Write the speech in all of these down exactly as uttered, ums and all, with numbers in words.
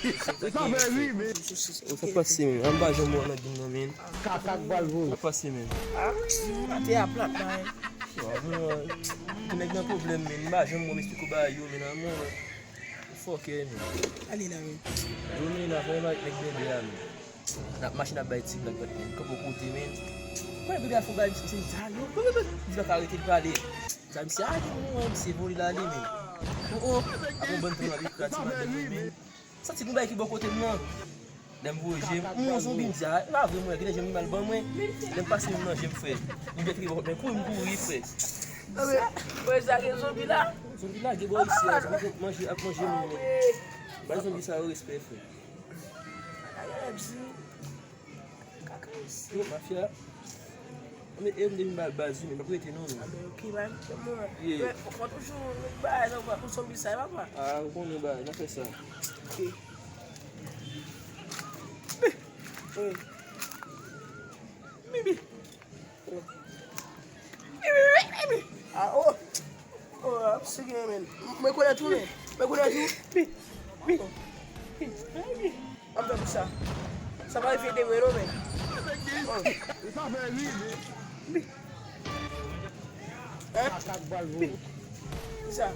Sa fè ri, men. Sa pase, men. An pa janm wè nan gim nan, men. Kaka k pral voye. Sa pase, men. Ah, mwen te a plat la. Nèg nan pwoblèm, men. M pa janm wè m esplike w bagay yo, men, nan mwen. Fòkè, men. Ale la, men. Yo, men, nan vrèman nèg bèbè a, men. N ap mache, n ap bay ti blag, men. Kanpe kote, men. Mwen, bèbè a fè bagay, misye, se sa, yo. Di pa ka rete, li pale. Sa, misye, a, li, mwen, misye vole la, li, men. Oh, oh. Apre, yon bann tan, l ap ekri a ti madanm, men. Santi gon bagay ki bò kote m nan. Lè m voye je m, m wè yon zonbi, m di, a, e pa vre, mwen, genlè je m mal ban mwen. Lè m pase menm nan je m, frè. M gen tri men kouri, m kouri, frè. Wè, sa gen zonbi la? Zonbi la, gen bò isi a, zonbi ap manje, ap manje moun, men. Bay zonbi sa yo respè, frè. Yo, mafya. Men, e m depi m ba baz, men m ap rete non, men. Ah, men ok, ba m kite mwen. Yeah. Men, ou konn toujou met bagay nan bwa pou zonbi sa, papa. Ah, ou konnen bagay, n ap fè sa. Ok. Hey. Bibi. Bibi, bibi, bibi. Ah, oh. Oh, ap sigi, men. Mwen konnen tou, men. Mwen konnen tou. Bi, bi, bi, bi. An fè pou sa. Sa pa rive de mwen non, men. Oh. Sa fè ri, men. Hein? Sa k pral voye. Kisa?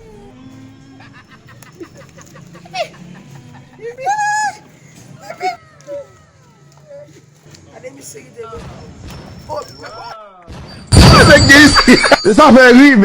Gade misye ki te bon. Oh, men. Sa fè ri, men.